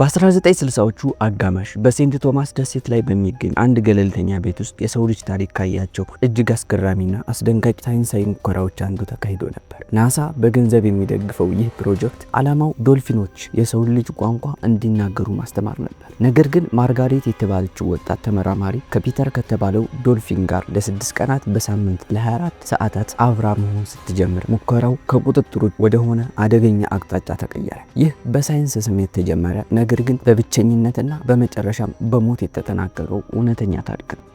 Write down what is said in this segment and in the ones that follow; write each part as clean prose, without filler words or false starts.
በ1960ዎቹ አጋማሽ በሴንት ቶማስ ደሴት ላይ በሚገኝ አንድ ገለልተኛ ቤት ውስጥ የሰው ልጅ ታሪክ ካያቸው እጅግ አስገራሚና አስደንጋጭ ሳይንሳዊ ሙከራዎች አንዱ ተካሂዶ ነበር። ናሳ በገንዘብ የሚደግፈው ይህ ፕሮጀክት ዓላማው ዶልፊኖች የሰው ልጅ ቋንቋ እንዲናገሩ ማስተማር ነበር። ነገር ግን ማርጋሬት የተባለችው ወጣት ተመራማሪ ከፒተር ከተባለው ዶልፊን ጋር ለ6 ቀናት በሳምንት ለ24 ሰዓታት አብራ መሆን ስትጀምር ሙከራው ከቁጥጥር ውጭ ወደሆነ አደገኛ አቅጣጫ ተቀየረ። ይህ በሳይንስ ስም የተጀመረ ነገር ግን በብቸኝነትና በመጨረሻም በሞት የተጠናቀቀው እውነተኛ ታሪክ ነው።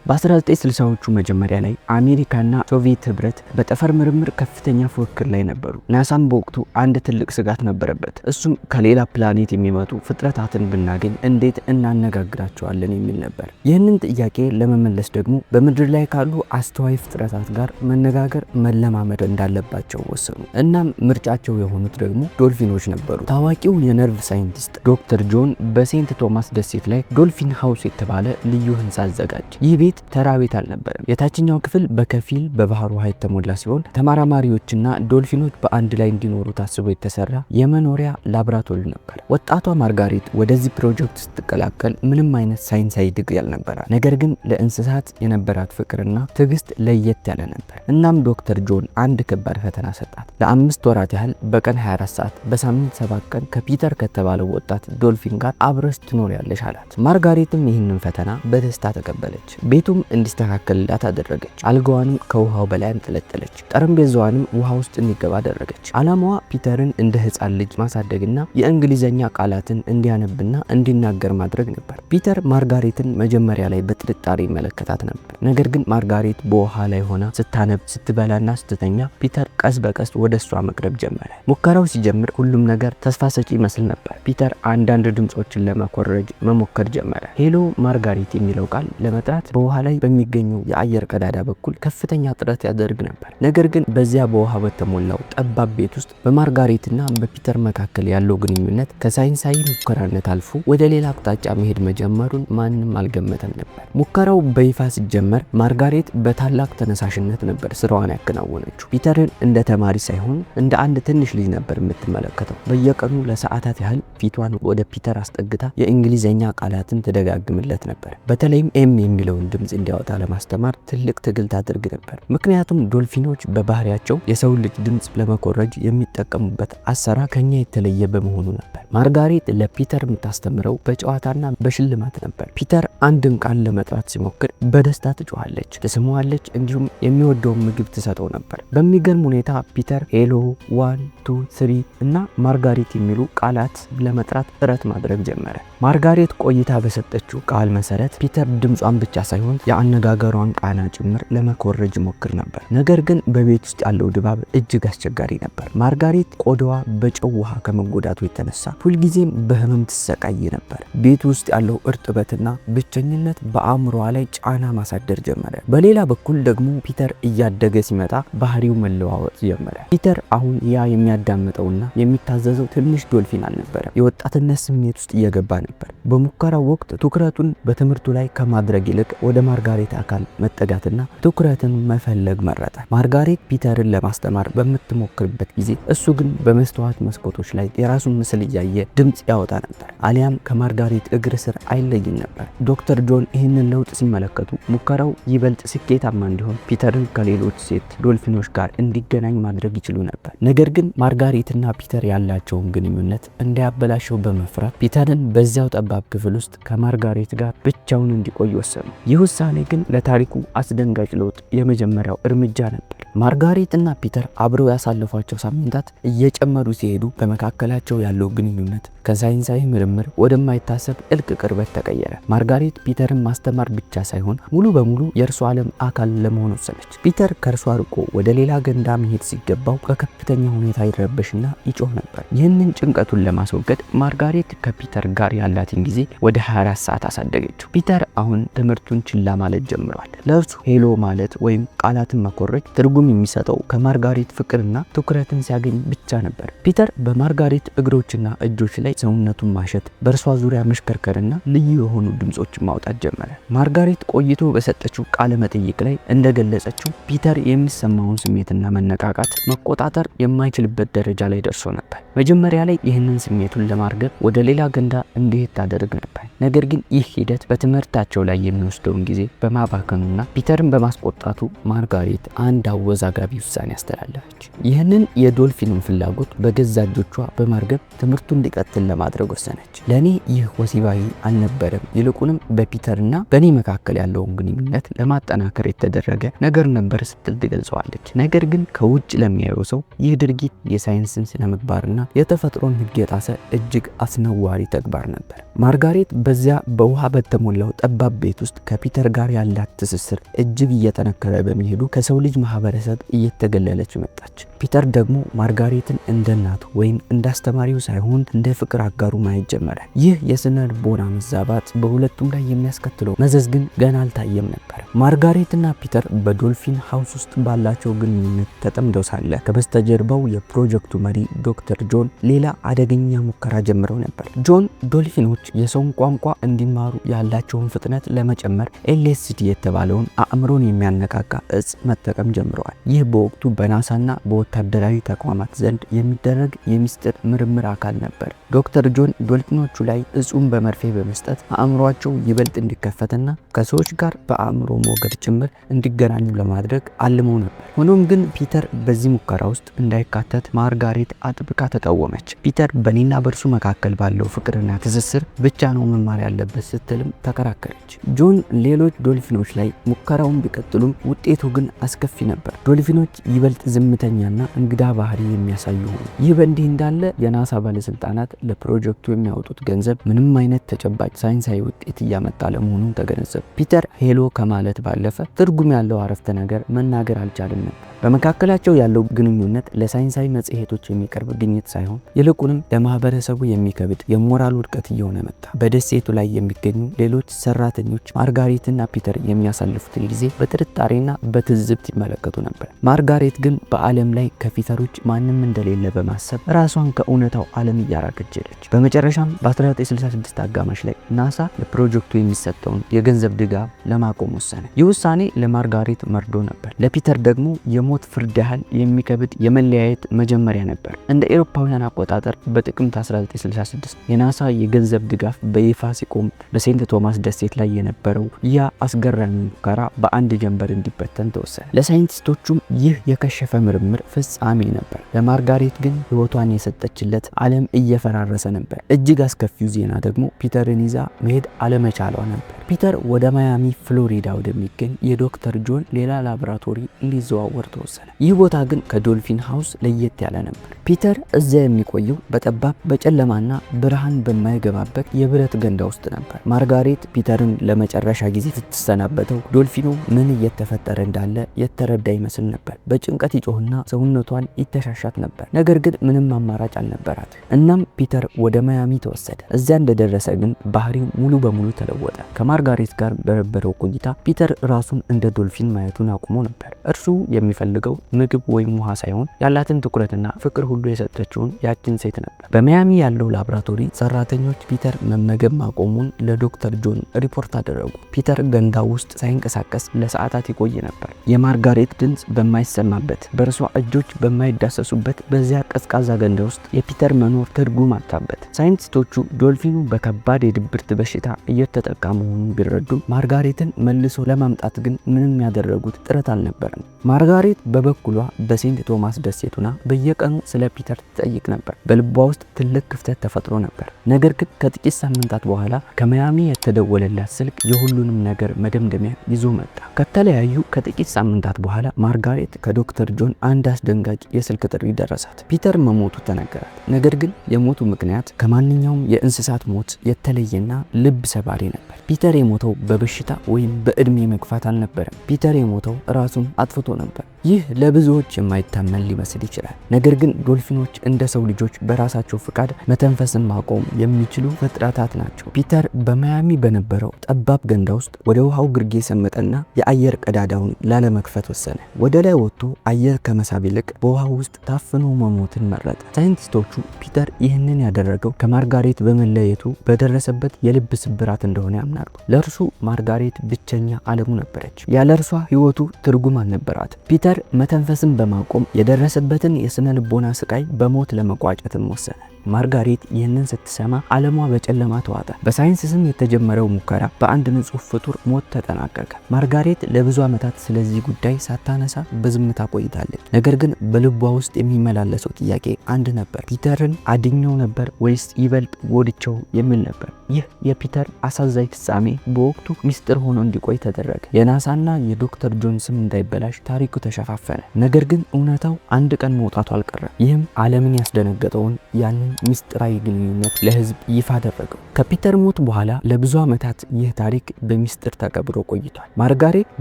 በ1960ዎቹ መጀመሪያ ላይ አሜሪካና ሶቪየት ህብረት በጠፈር ምርምር ከፍተኛ ፉክክር ላይ ነበሩ። ናሳም በወቅቱ አንድ ትልቅ ስጋት ነበረበት። እሱም ከሌላ ፕላኔት የሚመጡ ፍጥረታትን ብናገኝ እንዴት እናነጋግራቸዋለን የሚል ነበር። ይህንን ጥያቄ ለመመለስ ደግሞ በምድር ላይ ካሉ አስተዋይ ፍጥረታት ጋር መነጋገር መለማመድ እንዳለባቸው ወሰኑ። እናም ምርጫቸው የሆኑት ደግሞ ዶልፊኖች ነበሩ። ታዋቂው የነርቭ ሳይንቲስት ዶክተር ጆን በሴንት ቶማስ ደሴት ላይ Dolphin House የተባለ ልዩ ህንፃ አዘጋጀ። ይህ ቤት ተራ ቤት አልነበረም። የታችኛው ክፍል በከፊል በባህር ውሃ የተሞላ ሲሆን ተመራማሪዎችና ዶልፊኖች በአንድ ላይ እንዲኖሩ ታስቦ የተሰራ የመኖሪያ ላብራቶሪ ነበር። ወጣቷ ማርጋሬት ወደዚህ ፕሮጀክት ስትቀላቀል ምንም አይነት ሳይንሳዊ ዲግሪ አልነበራት። ነገር ግን ለእንስሳት የነበራት ፍቅርና ትዕግስት ለየት ያለ ነበር። እናም ዶክተር ጆን አንድ ከባድ ፈተና ሰጣት። ለ5 ወራት ያህል በቀን 24 ሰዓት በሳምንት 7 ቀን ከፒተር ከተባለው ወጣት ዶልፊን ጋር አብረሽ ትኖሪያለሽ አላት። ማርጋሬትም ይህንን ፈተና በደስታ ተቀበለች። ቤቱም እንዲስተካከልላት አደረገች። አልጋዋንም ከውሃው በላይ አንጠለጠለች። ጠረጴዛዋንም ውሃ ውስጥ እንዲገባ አደረገች። ዓላማዋ ፒተርን እንደ ሕፃን ልጅ ማሳደግና የእንግሊዘኛ ቃላትን እንዲያነብና እንዲናገር ማድረግ ነበር። ፒተር ማርጋሬትን መጀመሪያ ላይ በጥርጣሬ ይመለከታት ነበር። ነገር ግን ማርጋሬት በውሃ ላይ ሆና ስታነብ፣ ስትበላና ስትተኛ ፒተር ቀስ በቀስ ወደ እሷ መቅረብ ጀመረ። ሙከራው ሲጀምር ሁሉም ነገር ተስፋ ሰጪ ይመስል ነበር። ፒተር አንዳንድ ድምፆችን ለመኮረጅ መሞከር ጀመረ። "Hello ማርጋሬት" የሚለው ቃል ለመጥራት በውሃ ላይ በሚገኘው የአየር ቀዳዳ በኩል ከፍተኛ ጥረት ያደርግ ነበር። ነገር ግን በዚያ በውሃ በተሞላው ጠባብ ቤት ውስጥ በማርጋሬትና በፒተር መካከል ያለው ግንኙነት ከሳይንሳዊ ሙከራነት አልፎ ወደ ሌላ አቅጣጫ መሄድ መጀመሩን ማንም አልገመተም ነበር። ሙከራው በይፋ ሲጀመር ማርጋሬት በታላቅ ተነሳሽነት ነበር ስራዋን ያከናወነችው። ፒተርን እንደ ተማሪ ሳይሆን እንደ አንድ ትንሽ ልጅ ነበር የምትመለከተው። በየቀኑ ለሰዓታት ያህል ፊቷን ወደ ፒተር አስጠግታ የእንግሊዝኛ ቃላትን ትደጋግምለት ነበር። በተለይም M የሚለውን ድምፅ እንዲያወጣ ለማስተማር ትልቅ ትግል ታደርግ ነበር። ምክንያቱም ዶልፊኖች በባህሪያቸው የሰው ልጅ ድምፅ ለመኮረጅ የሚጠቀሙበት አሰራር ከኛ የተለየ በመሆኑ ነበር። ማርጋሬት ለፒተር የምታስተምረው በጨዋታና በሽልማት ነበር። ፒተር አንድን ቃል ለመጥራት ሲሞክር በደስታ ትጮኻለች፣ ትስመዋለች፣ እንዲሁም የሚወደውን ምግብ ትሰጠው ነበር። በሚገርም ሁኔታ ፒተር "Hello", "one", "two", "three" እና "ማርጋሬት" የሚሉ ቃላት ለመጥራት ጥረት ማድረግ ጀመረ። ማርጋሬት ቆይታ በሰጠችው ቃል መሰረት ፒተር ድምጿን ብቻ ሳይሆን የአነጋገሯን ቃና ጭምር ለመኮረጅ ይሞክር ነበር። ነገር ግን በቤት ውስጥ ያለው ድባብ እጅግ አስቸጋሪ ነበር። ማርጋሬት ቆዳዋ በጨው ውሃ ከመጎዳቱ የተነሳ ሁልጊዜም በህመም ትሰቃይ ነበር። ቤት ውስጥ ያለው እርጥበትና ብቸኝነት በአእምሮዋ ላይ ጫና ማሳደር ጀመረ። በሌላ በኩል ደግሞ ፒተር እያደገ ሲመጣ ባህሪው መለዋወጥ ጀመረ። ፒተር አሁን ያ የሚያዳምጠውና የሚታዘዘው ትንሽ ዶልፊን አልነበረም። የወጣትነት ስሜት ውስጥ እየገባ ነበር። በሙከራው ወቅት ትኩረቱን በትምህርቱ ላይ ከማድረግ ይልቅ ወደ ማርጋሬት አካል መጠጋትና ትኩረትን መፈለግ መረጠ። ማርጋሬት ፒተርን ለማስተማር በምትሞክርበት ጊዜ እሱ ግን በመስተዋት መስኮቶች ላይ የራሱን ምስል እያየ ድምፅ ያወጣ ነበር፣ አሊያም ከማርጋሬት እግር ስር አይለይም ነበር። ዶክተር ጆን ይህንን ለውጥ ሲመለከቱ ሙከራው ይበልጥ ስኬታማ እንዲሆን ፒተርን ከሌሎች ሴት ዶልፊኖች ጋር እንዲገናኝ ማድረግ ይችሉ ነበር። ነገር ግን ማርጋሬትና ፒተር ያላቸውን ግንኙነት እንዳያበላሸው በመፍራት ፒተርን በዚያው ጠባብ ክፍል ውስጥ ከማርጋሬት ጋር ብቻውን እንዲቆይ ወሰኑ። ይህ ውሳኔ ግን ለታሪኩ አስደንጋጭ ለውጥ የመጀመሪያው እርምጃ ነበር። ማርጋሬት እና ፒተር አብረው ያሳለፏቸው ሳምንታት እየጨመሩ ሲሄዱ በመካከላቸው ያለው ግንኙነት ከሳይንሳዊ ምርምር ወደማይታሰብ ጥልቅ ቅርበት ተቀየረ። ማርጋሬት ፒተርን ማስተማር ብቻ ሳይሆን ሙሉ በሙሉ የእርሷ ዓለም አካል ለመሆን ወሰነች። ፒተር ከእርሷ ርቆ ወደ ሌላ ገንዳ መሄድ ሲገባው በከፍተኛ ሁኔታ ይረበሽና ይጮህ ነበር። ይህንን ጭንቀቱን ለማስወገድ ማርጋሬት ከፒተር ጋር ያላትን ጊዜ ወደ 24 ሰዓት አሳደገችው። ፒተር አሁን ትምህርቱን ችላ ማለት ጀምሯል። ለእርሱ "Hello" ማለት ወይም ቃላትን መኮረጅ ትርጉም ትርጉም የሚሰጠው ከማርጋሬት ፍቅርና ትኩረትን ሲያገኝ ብቻ ነበር። ፒተር በማርጋሬት እግሮችና እጆች ላይ ሰውነቱን ማሸት፣ በእርሷ ዙሪያ መሽከርከርና ልዩ የሆኑ ድምጾችን ማውጣት ጀመረ። ማርጋሬት ቆይቶ በሰጠችው ቃለ መጠይቅ ላይ እንደገለጸችው ፒተር የሚሰማውን ስሜትና መነቃቃት መቆጣጠር የማይችልበት ደረጃ ላይ ደርሶ ነበር። መጀመሪያ ላይ ይህንን ስሜቱን ለማርገብ ወደ ሌላ ገንዳ እንዲሄድ ታደርግ ነበር። ነገር ግን ይህ ሂደት በትምህርታቸው ላይ የሚወስደውን ጊዜ በማባከኑና ፒተርን በማስቆጣቱ ማርጋሬት አንድ አወዛጋቢ ውሳኔ አስተላለፈች። ይህንን የዶልፊኑን ፍላጎት በገዛ እጆቿ በማርገብ ትምህርቱ እንዲቀጥል ለማድረግ ወሰነች። ለእኔ ይህ ወሲባዊ አልነበረም፣ ይልቁንም በፒተርና በእኔ መካከል ያለውን ግንኙነት ለማጠናከር የተደረገ ነገር ነበር ስትል ትገልጸዋለች። ነገር ግን ከውጭ ለሚያየው ሰው ይህ ድርጊት የሳይንስን ስነ ምግባርና የተፈጥሮን ሕግ የጣሰ እጅግ አስነዋሪ ተግባር ነበር። ማርጋሬት በዚያ በውሃ በተሞላው ጠባብ ቤት ውስጥ ከፒተር ጋር ያላት ትስስር እጅግ እየጠነከረ በመሄዱ ከሰው ልጅ ማህበረሰብ እየተገለለች መጣች። ፒተር ደግሞ ማርጋሬትን እንደ እናቱ ወይም እንደ አስተማሪው ሳይሆን እንደ ፍቅር አጋሩ ማየት ጀመረ። ይህ የስነ ልቦና መዛባት በሁለቱም ላይ የሚያስከትለው መዘዝ ግን ገና አልታየም ነበር። ማርጋሬትና ፒተር በዶልፊን ሃውስ ውስጥ ባላቸው ግንኙነት ተጠምደው ሳለ ከበስተጀርባው የፕሮጀክቱ መሪ ዶክተር ጆን ሌላ አደገኛ ሙከራ ጀምረው ነበር። ጆን ዶልፊኖች የሰውን ቋንቋ እንዲማሩ ያላቸውን ፍጥነት ለመጨመር LSD የተባለውን አእምሮን የሚያነቃቃ እጽ መጠቀም ጀምረዋል። ይህ በወቅቱ በናሳና በወታደራዊ ተቋማት ዘንድ የሚደረግ የሚስጥር ምርምር አካል ነበር። ዶክተር ጆን ዶልፊኖቹ ላይ እጹን በመርፌ በመስጠት አእምሯቸው ይበልጥ እንዲከፈትና ከሰዎች ጋር በአእምሮ ሞገድ ጭምር እንዲገናኙ ለማድረግ አልመው ነበር። ሆኖም ግን ፒተር በዚህ ሙከራ ውስጥ እንዳይካተት ማርጋሬት አጥብቃ ተቃወመች። ፒተር በኔና በእርሱ መካከል ባለው ፍቅርና ትስስር ብቻ ነው መማር ያለበት ስትልም ተከራከረች። ጆን ሌሎች ዶልፊኖች ላይ ሙከራውን ቢቀጥሉም ውጤቱ ግን አስከፊ ነበር። ዶልፊኖች ይበልጥ ዝምተኛና እንግዳ ባህሪ የሚያሳዩ ሆኑ። ይህ በእንዲህ እንዳለ የናሳ ባለስልጣናት ለፕሮጀክቱ የሚያወጡት ገንዘብ ምንም አይነት ተጨባጭ ሳይንሳዊ ውጤት እያመጣ አለመሆኑን ተገነዘቡ። ፒተር hello ከማለት ባለፈ ትርጉም ያለው አረፍተ ነገር መናገር አልቻለም ነበር። በመካከላቸው ያለው ግንኙነት ለሳይንሳዊ መጽሔቶች የሚቀርብ ግኝት ሳይሆን ይልቁንም ለማህበረሰቡ የሚከብድ የሞራል ውድቀት እየሆነ መጣ። በደሴቱ ላይ የሚገኙ ሌሎች ሰራተኞች ማርጋሬትና ፒተር የሚያሳልፉትን ጊዜ በጥርጣሬና በትዝብት ይመለከቱ ነበር። ማርጋሬት ግን በዓለም ላይ ከፒተር ውጭ ማንም እንደሌለ በማሰብ ራሷን ከእውነታው ዓለም እያራቀች ሄደች። በመጨረሻም በ1966 አጋማሽ ላይ ናሳ ለፕሮጀክቱ የሚሰጠውን የገንዘብ ድጋፍ ለማቆም ወሰነ። ይህ ውሳኔ ለማርጋሬት መርዶ ነበር። ለፒተር ደግሞ የሞት ፍርድ ያህል የሚከብድ የመለያየት መጀመሪያ ነበር። እንደ ኤሮፓውያን አቆጣጠር በጥቅምት 1966 የናሳ የገንዘብ ድጋፍ በይፋ ሲቆም በሴንት ቶማስ ደሴት ላይ የነበረው ያ አስገራሚ ሙከራ በአንድ ጀንበር እንዲበተን ተወሰነ። ለሳይንቲስቶቹም ይህ የከሸፈ ምርምር ፍጻሜ ነበር። ለማርጋሬት ግን ሕይወቷን የሰጠችለት ዓለም እየፈራረሰ ነበር። እጅግ አስከፊው ዜና ደግሞ ፒተርን ይዛ መሄድ አለመቻሏ ነበር። ፒተር ወደ ማያሚ ፍሎሪዳ ወደሚገኝ የዶክተር ጆን ሌላ ላቦራቶሪ እንዲዘዋወር ተወሰነ። ይህ ቦታ ግን ከዶልፊን ሃውስ ለየት ያለ ነበር። ፒተር እዚያ የሚቆየው በጠባብ በጨለማና ብርሃን በማይገባበት የብረት ገንዳ ውስጥ ነበር። ማርጋሬት ፒተርን ለመጨረሻ ጊዜ ስትሰናበተው ዶልፊኑ ምን እየተፈጠረ እንዳለ የተረዳ ይመስል ነበር። በጭንቀት ይጮህና ሰውነቷን ይተሻሻት ነበር። ነገር ግን ምንም አማራጭ አልነበራት። እናም ፒተር ወደ ማያሚ ተወሰደ። እዚያ እንደደረሰ ግን ባህሪው ሙሉ በሙሉ ተለወጠ። ከማርጋሬት ጋር በነበረው ቆይታ ፒተር ራሱን እንደ ዶልፊን ማየቱን አቁሞ ነበር። እርሱ የሚፈልገው ምግብ ወይም ውሃ ሳይሆን ያላትን ትኩረትና ፍቅር ሁሉ የሰጠችውን ያችን ሴት ነበር። በማያሚ ያለው ላብራቶሪ ሰራተኞች ፒተር መመገብ ማቆሙን ለዶክተር ጆን ሪፖርት አደረጉ። ፒተር ገንዳ ውስጥ ሳይንቀሳቀስ ለሰዓታት ይቆይ ነበር። የማርጋሬት ድምፅ በማይሰማበት፣ በእርሷ እጆች በማይዳሰሱበት በዚያ ቀዝቃዛ ገንዳ ውስጥ የፒተር መኖር ትርጉም አጣበት። ሳይንቲስቶቹ ዶልፊኑ በከባድ የድብርት በሽታ እየተጠቃ መሆኑን ቢረዱም ማርጋሬትን መልሶ ለማምጣት ግን ምንም ያደረጉት ጥረት አልነበረም። ማርጋሬት በበኩሏ በሴንት ቶማስ ደሴት ሆና በየቀኑ ስለ ፒተር ትጠይቅ ነበር። በልቧ ውስጥ ትልቅ ክፍተት ተፈጥሮ ነበር። ነገር ግን ከጥቂት ሳምንታት በኋላ ከማያሚ የተደወለላት ስልክ የሁሉንም ነገር መደምደሚያ ይዞ መጣ። ከተለያዩ ከጥቂት ሳምንታት በኋላ ማርጋሬት ከዶክተር ጆን አንድ አስደንጋጭ የስልክ ጥሪ ደረሳት። ፒተር መሞቱ ተነገራት። ነገር ግን የሞቱ ምክንያት ከማንኛውም የእንስሳት ሞት የተለየና ልብ ሰባሪ ነበር። ፒተር የሞተው በበሽታ ወይም በእድሜ መግፋት አልነበረም። ፒተር የሞተው ራሱን አጥፍቶ ነበር። ይህ ለብዙዎች የማይታመን ሊመስል ይችላል። ነገር ግን ዶልፊኖች እንደ ሰው ልጆች በራሳቸው ፍቃድ መተንፈስን ማቆም የሚችሉ ፍጥረታት ናቸው። ፒተር በማያሚ በነበረው ጠባብ ገንዳ ውስጥ ወደ ውሃው ግርጌ ሰመጠና የአየር ቀዳዳውን ላለመክፈት ወሰነ። ወደ ላይ ወጥቶ አየር ከመሳብ ይልቅ በውሃው ውስጥ ታፍኖ መሞትን መረጠ። ሳይንቲስቶቹ ፒተር ይህንን ያደረገው ከማርጋሬት በመለየቱ በደረሰበት የልብ ስብራት እንደሆነ ያምናሉ። ለእርሱ ማርጋሬት ብቸኛ ዓለሙ ነበረች። ያለ እርሷ ሕይወቱ ትርጉም አልነበራት። ፒተር መተንፈስን በማቆም የደረሰበትን የስነ ልቦና ስቃይ በሞት ለመቋጨትም ወሰነ። ማርጋሬት ይህንን ስትሰማ ዓለሟ በጨለማ ተዋጠ። በሳይንስ ስም የተጀመረው ሙከራ በአንድ ንጹሕ ፍጡር ሞት ተጠናቀቀ። ማርጋሬት ለብዙ ዓመታት ስለዚህ ጉዳይ ሳታነሳ በዝምታ ቆይታለች። ነገር ግን በልቧ ውስጥ የሚመላለሰው ጥያቄ አንድ ነበር። ፒተርን አድኘው ነበር ወይስ ይበልጥ ጎድቸው የሚል ነበር። ይህ የፒተር አሳዛኝ ፍጻሜ በወቅቱ ሚስጥር ሆኖ እንዲቆይ ተደረገ። የናሳና የዶክተር ጆን ስም እንዳይበላሽ ታሪኩ ተሸፋፈነ። ነገር ግን እውነታው አንድ ቀን መውጣቱ አልቀረም። ይህም ዓለምን ያስደነገጠውን ያንን ሚስጥራዊ ግንኙነት ለሕዝብ ይፋ አደረገው። ከፒተር ሞት በኋላ ለብዙ ዓመታት ይህ ታሪክ በሚስጥር ተቀብሮ ቆይቷል። ማርጋሬት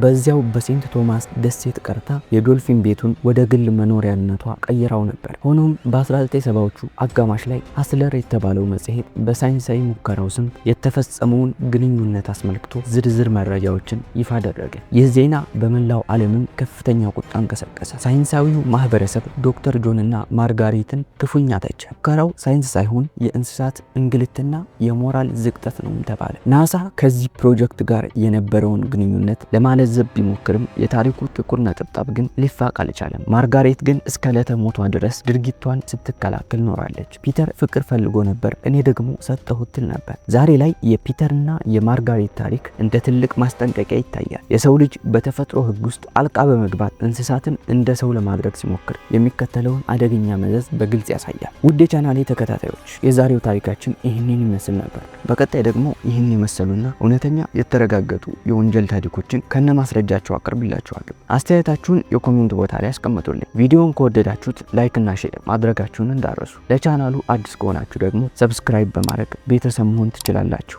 በዚያው በሴንት ቶማስ ደሴት ቀርታ የዶልፊን ቤቱን ወደ ግል መኖሪያነቷ ቀይራው ነበር። ሆኖም በ1970ዎቹ አጋማሽ ላይ ሀስለር የተባለው መጽሔት በሳይንሳዊ ሙከራው ስም የተፈጸመውን ግንኙነት አስመልክቶ ዝርዝር መረጃዎችን ይፋ አደረገ። ይህ ዜና በመላው ዓለምም ከፍተኛ ቁጣን ቀሰቀሰ። ሳይንሳዊው ማህበረሰብ ዶክተር ጆንና ማርጋሬትን ክፉኛ ተቸ። ሙከራው ሳይንስ ሳይሆን የእንስሳት እንግልትና የሞራል ዝቅጠት ነው ተባለ። ናሳ ከዚህ ፕሮጀክት ጋር የነበረውን ግንኙነት ለማለዘብ ቢሞክርም የታሪኩ ጥቁር ነጠብጣብ ግን ሊፋቅ አልቻለም። ማርጋሬት ግን እስከ ዕለተ ሞቷ ድረስ ድርጊቷን ስትከላከል ኖራለች። ፒተር ፍቅር ፈልጎ ነበር፣ እኔ ደግሞ ሰጠሁት ትል ነበር። ዛሬ ላይ የፒተርና የማርጋሬት ታሪክ እንደ ትልቅ ማስጠንቀቂያ ይታያል። የሰው ልጅ በተፈጥሮ ሕግ ውስጥ ጣልቃ በመግባት እንስሳትን እንደ ሰው ለማድረግ ሲሞክር የሚከተለውን አደገኛ መዘዝ በግልጽ ያሳያል። ውድ የቻናሌ ተከታታዮች፣ የዛሬው ታሪካችን ይህንን ይመስል ነበር። በቀጣይ ደግሞ ይህን የመሰሉና እውነተኛ የተረጋገጡ የወንጀል ታሪኮችን ከነ ማስረጃቸው አቀርብላችኋለሁ። አስተያየታችሁን የ comment ቦታ ላይ አስቀምጡልኝ። ቪዲዮውን ከወደዳችሁት like እና share ማድረጋችሁን እንዳትረሱ። ለቻናሉ አዲስ ከሆናችሁ ደግሞ subscribe በማድረግ ቤተሰብ መሆን ትችላላችሁ።